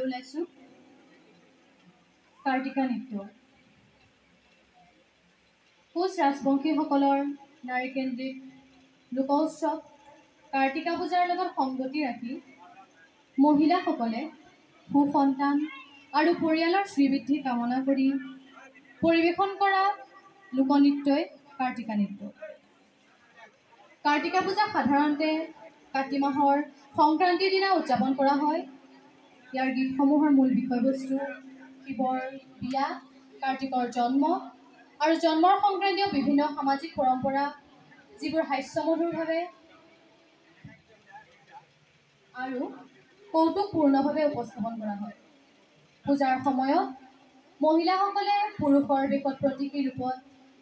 ওলাইছোঁ কাৰ্তিকা নৃত্য। কোচ ৰাজবংশীসকলৰ নাৰীকেন্দ্ৰিক লোক উৎসৱ কাৰ্তিকা পূজাৰ লগত সংগতি ৰাখি মহিলাসকলে সুসন্তান আৰু পৰিয়ালৰ শ্ৰীবৃদ্ধি কামনা কৰি পৰিৱেশন কৰা লোকনৃত্যই কাৰ্তিকা নৃত্য। কাৰ্তিকা পূজা সাধাৰণতে কাতি মাহৰ সংক্ৰান্তিৰ দিনা উদযাপন কৰা হয়। ইয়াৰ গীতসমূহৰ মূল বিষয়বস্তু শিৱৰ বিয়া, কাৰ্তিকৰ জন্ম আৰু জন্মৰ সংক্ৰান্তীয় বিভিন্ন সামাজিক পৰম্পৰা, যিবোৰ হাস্যমধুৰভাৱে আৰু কৌতুকপূৰ্ণভাৱে উপস্থাপন কৰা হয়। পূজাৰ সময়ত মহিলাসকলে পুৰুষৰ বেশত প্ৰতীকী ৰূপত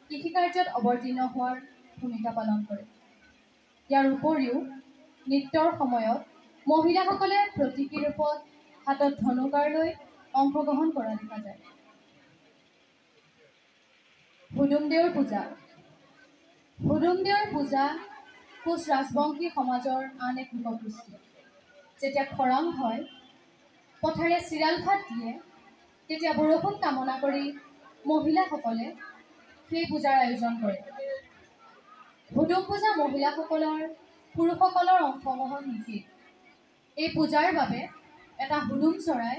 কৃষিকাৰ্যত অৱতীৰ্ণ হোৱাৰ ভূমিকা পালন কৰে। ইয়াৰ উপৰিও নৃত্যৰ সময়ত মহিলাসকলে প্ৰতীকী ৰূপত হাতত ধনুকাৰ লৈ অংশগ্ৰহণ কৰা দেখা যায়। হুদুমদেউৰ পূজা। হুদুমদেউৰ পূজা কোচ ৰাজবংশী সমাজৰ আন এক লোককৃষ্টি। যেতিয়া খৰাং হয়, পথাৰে চিৰাল ভাত দিয়ে, তেতিয়া বৰষুণ কামনা কৰি মহিলাসকলে সেই পূজাৰ আয়োজন কৰে। হুদুম পূজা মহিলাসকলৰ, পুৰুষসকলৰ অংশগ্ৰহণ নিষেধ। এই পূজাৰ বাবে এটা হুদুম চৰাই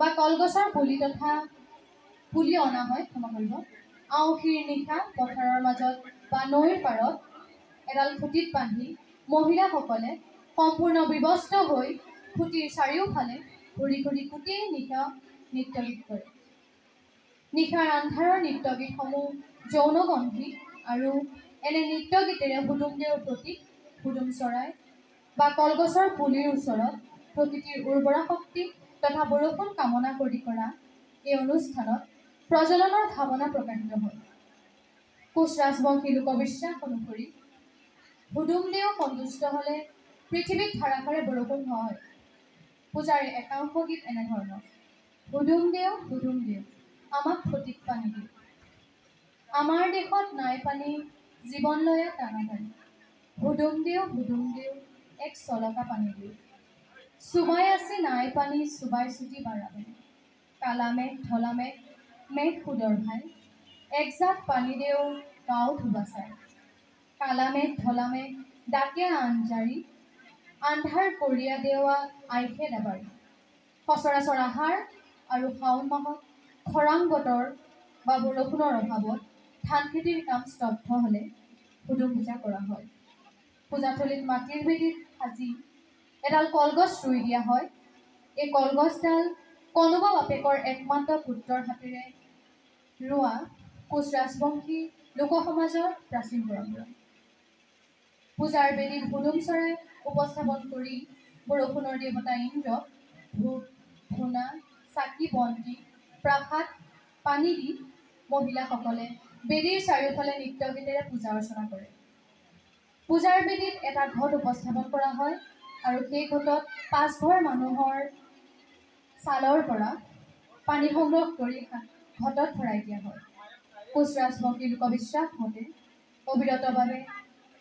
বা কলগছৰ পুলি তথা পুলি অনা হয়, ক্ষমা কৰিব। আউসীৰ নিশা পথাৰৰ মাজত বা নৈৰ পাৰত এডাল খুঁটিত বান্ধি মহিলাসকলে সম্পূৰ্ণ বিৱস্ত্ৰ হৈ খুঁটিৰ চাৰিওফালে ঘূৰি ঘূৰি গোটেই নিশা নৃত্য গীত কৰে। নিশাৰ আন্ধাৰৰ নৃত্য গীতসমূহ যৌনগন্ধী আৰু এনে নৃত্য গীতেৰে হুদুমদেউৰ প্ৰতীক হুদুম চৰাই বা কলগছৰ পুলিৰ ওচৰত প্ৰকৃতিৰ উৰ্বৰা শক্তি তথা বৰষুণ কামনা কৰি কৰা এই অনুষ্ঠানত প্ৰজননৰ ভাৱনা প্ৰকাশিত হয়। কোচ ৰাজবংশী লোকবিশ্বাস অনুসৰি হুদুমদেউ সন্তুষ্ট হ'লে পৃথিৱীত ধাৰাসাৰে বৰষুণ হয়। পূজাৰ একাংশ গীত এনেধৰণৰ: হুদুমদেউ হুদুমদেউ আমাক ফটিক পানী দিওঁ, আমাৰ দেশত নাই পানী, জীৱন লয়া টানাটানি, হুদুমদেউ হুদুমদেউ এক চলকা পানী দিওঁ, চুবাই আছে নাই পানী, চুবাই চুটি বাৰাবাৰী, কালা মেঘ ধলা মেঘ মেঘ সুদৰ ভাই, একজাক পানী দেও গাঁও ধোবা চাই, কালা মেঘ ধলা মেঘ ডাকে আঞ্জাৰি, আন্ধাৰ কৰিয়া দেৱা আইসে দাবাৰী। সচৰাচৰ আহাৰ আৰু শাওণ মাহত খৰাং বতৰ বা বৰষুণৰ অভাৱত ধান খেতিৰ কাম স্তব্ধ হ'লে হুদুম পূজা কৰা হয়। পূজাথলীত মাটিৰ বেদীত সাজি এডাল কলগছ ৰুই দিয়া হয়। এই কলগছডাল কোনোবা বাপেকৰ একমাত্ৰ পুত্ৰৰ হাতেৰে ৰোৱা কোচ ৰাজবংশী লোকসমাজৰ প্ৰাচীন পৰম্পৰা। পূজাৰ বেদীত হুদুম চৰাই উপস্থাপন কৰি বৰষুণৰ দেৱতা ইন্দ্ৰক ধূপ ধূনা চাকি বন্তি প্ৰাসাদ পানী দি মহিলাসকলে বেদীৰ চাৰিওফালে নৃত্য গীতেৰে পূজা অৰ্চনা কৰে। পূজাৰ বেদীত এটা ঘট উপস্থাপন কৰা হয় আৰু সেই ঘটত পাঁচঘৰ মানুহৰ ছালৰ পৰা পানী সংগ্ৰহ কৰি ঘটত ভৰাই দিয়া হয়। কোচ ৰাজবংশী লোকবিশ্বাস মতে অবিৰতভাৱে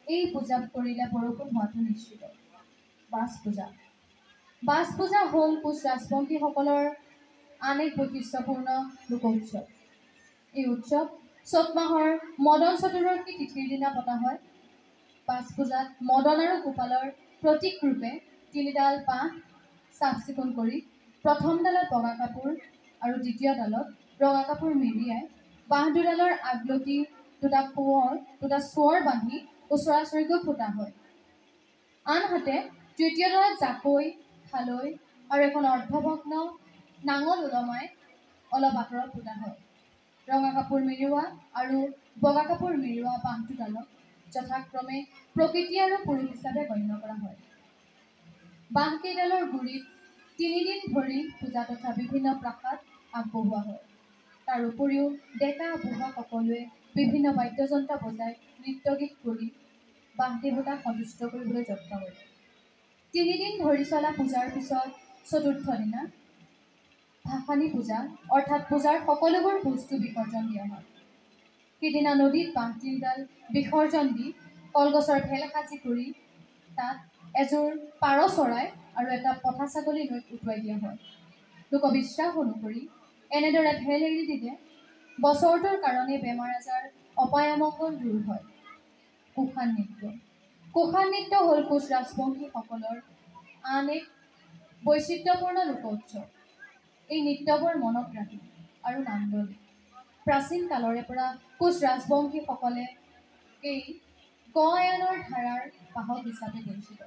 এই পূজা কৰিলে বৰষুণ হোৱাটো নিশ্চিত। বাছ পূজা। বাছ পূজা হ'ল কোচ ৰাজবংশীসকলৰ আন এক বৈশিষ্ট্যপূৰ্ণ লোক উৎসৱ। এই উৎসৱ চ'ত মাহৰ মদন চতুৰ্দশী তিথিৰ দিনা পতা হয়। বাছ পূজাত মদন আৰু গোপালৰ প্ৰতীক ৰূপে তিনিডাল বাঁহ চাফ চিকুণ কৰি প্ৰথমডালত বগা কাপোৰ আৰু দ্বিতীয়ডালত ৰঙা কাপোৰ মেৰিয়াই বাঁহ দুডালৰ আগলতি দুটা কোঁৱৰ দুটা চোঁৱৰ বান্ধি ওচৰা-ওচৰিকৈ পোতা হয়। আনহাতে তৃতীয়ডালত জাকৈ, খালৈ আৰু এখন অৰ্ধভগ্ন নাঙল ওলমাই অলপ আঁতৰত পোতা হয়। ৰঙা কাপোৰ মেৰিওৱা আৰু বগা কাপোৰ মেৰিওৱা বাঁহ দুডালক যথাক্ৰমে প্ৰকৃতি আৰু পুৰুষ হিচাপে গণ্য কৰা হয়। বাঁহকেইডালৰ গুৰিত তিনিদিন ধৰি পূজা তথা বিভিন্ন প্ৰাসাদ আগবঢ়োৱা হয়। তাৰ উপৰিও ডেকা বুঢ়া সকলোৱে বিভিন্ন বাদ্যযন্ত্ৰ বজাই নৃত্য গীত কৰি বাঁহ দেৱতাক সন্তুষ্ট কৰিবলৈ যত্ন কৰে। তিনিদিন ধৰি চলা পূজাৰ পিছত চতুৰ্থ দিনা ভাসানী পূজা অৰ্থাৎ পূজাৰ সকলোবোৰ বস্তু বিসৰ্জন দিয়া হয়। সিদিনা নদীত বাঁহ তিনিডাল বিসৰ্জন দি কলগছৰ ভেল সাজি কৰি তাত এযোৰ পাৰ চৰাই আৰু এটা পঠা ছাগলী নৈত উটুৱাই দিয়া হয়। লোকবিশ্বাস অনুসৰি এনেদৰে ভেল এৰি দিলে বছৰটোৰ কাৰণে বেমাৰ আজাৰ, অপায় অমংগল দূৰ হয়। কুষাণ নৃত্য। কুষাণ নৃত্য হ'ল কোচ ৰাজবংশীসকলৰ আন এক বৈচিত্ৰ্যপূৰ্ণ লোক উৎসৱ। এই নৃত্যবোৰ মনোগ্ৰাহী আৰু নান্দনিক। প্ৰাচীন কালৰে পৰা কোচ ৰাজবংশীসকলে এই গায়নৰ ধাৰাৰ বাহক হিচাপে পৰিচিত।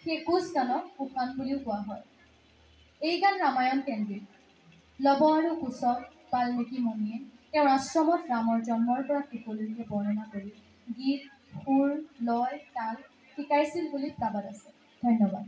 সেই কোচ গানক কুষাণ বুলিও কোৱা হয়। এই গান ৰামায়ণ কেন্দ্ৰিক। লৱ আৰু কুশক বাল্মীকি মুনিয়ে তেওঁৰ আশ্ৰমত ৰামৰ জন্মৰ পৰা শেষলৈকে বৰ্ণনা কৰি গীত, সুৰ, লয়, তাল শিকাইছিল বুলি প্ৰবাদ আছে। ধন্যবাদ।